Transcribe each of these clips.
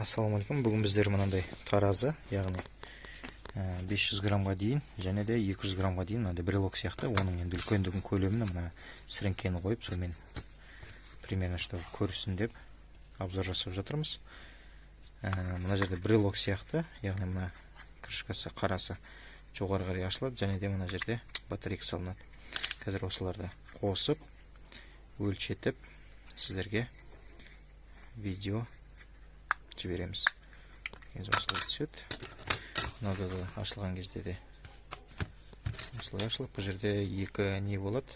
Ассалаумағалейкум. Бүгін біздер мынандай таразы, яғни 500 граммға дейін және де 200 граммға дейін мынандай брелок сияқты, оның енді үлкендігін, көлемін мына сіріңкені қойып, сонымен примерно чтобы көрсін деп обзор жасап жатырмыз. Мына жерде брелок сияқты, яғни мына крышкасы қарасы жоғары қарай ашылады және де мына жерде батарейка салынады. Қазір осыларды қосып, өлшетіп сіздерге видео жібереміз. Енді осылай түседі. Мынада да ашылған кезде де осылай ашылып, бұл жерде екі не болады,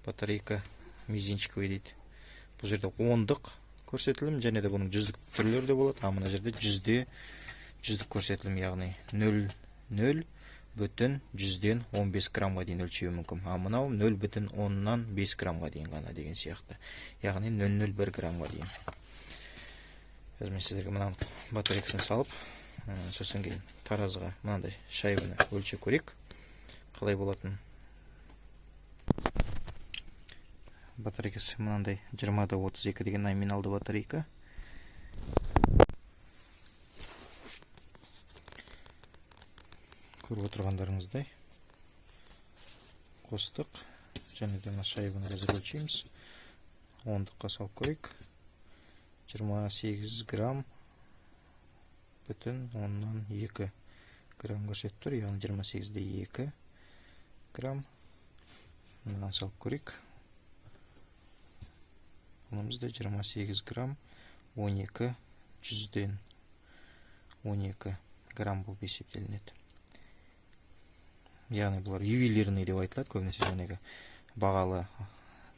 батарейка мизинчиковый дейді. Бұл жерде ондық көрсетілім және де бұның жүздік түрлері де болады. А мына жерде жүздік көрсетілім, яғни нөл нөл бүтін жүзден он бес граммға дейін өлшеуі мүмкін. А мынау нөл бүтін оннан бес граммға дейін ғана деген сияқты, яғни нөл нөл бір граммға дейін. Қазір мен сіздерге мынаның батарейкасын салып, сосын кейін таразыға мынандай шайбаны өлшеп көрейік, қалай болатынын. Батарейкасы мынандай 20,32 деген номиналды батарейка. Көріп отырғандарыңыздай қостық және де мына шайбаны қазір өлшейміз. Ондыққа салып көрейік. 28 грамм бүтін оннан екі грамм көрсетіп тұр, яғни жиырма сегізде екі грамм. Мынаны салып көрейік. Бұнымыз да 28 грамм 12 жүзден 12 грамм болып есептелінеді. Яғни бұлар ювелирный деп айтылады, көбінесе жаңағы бағалы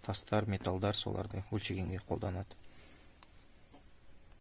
тастар, металдар, соларды өлшегенге қолданады.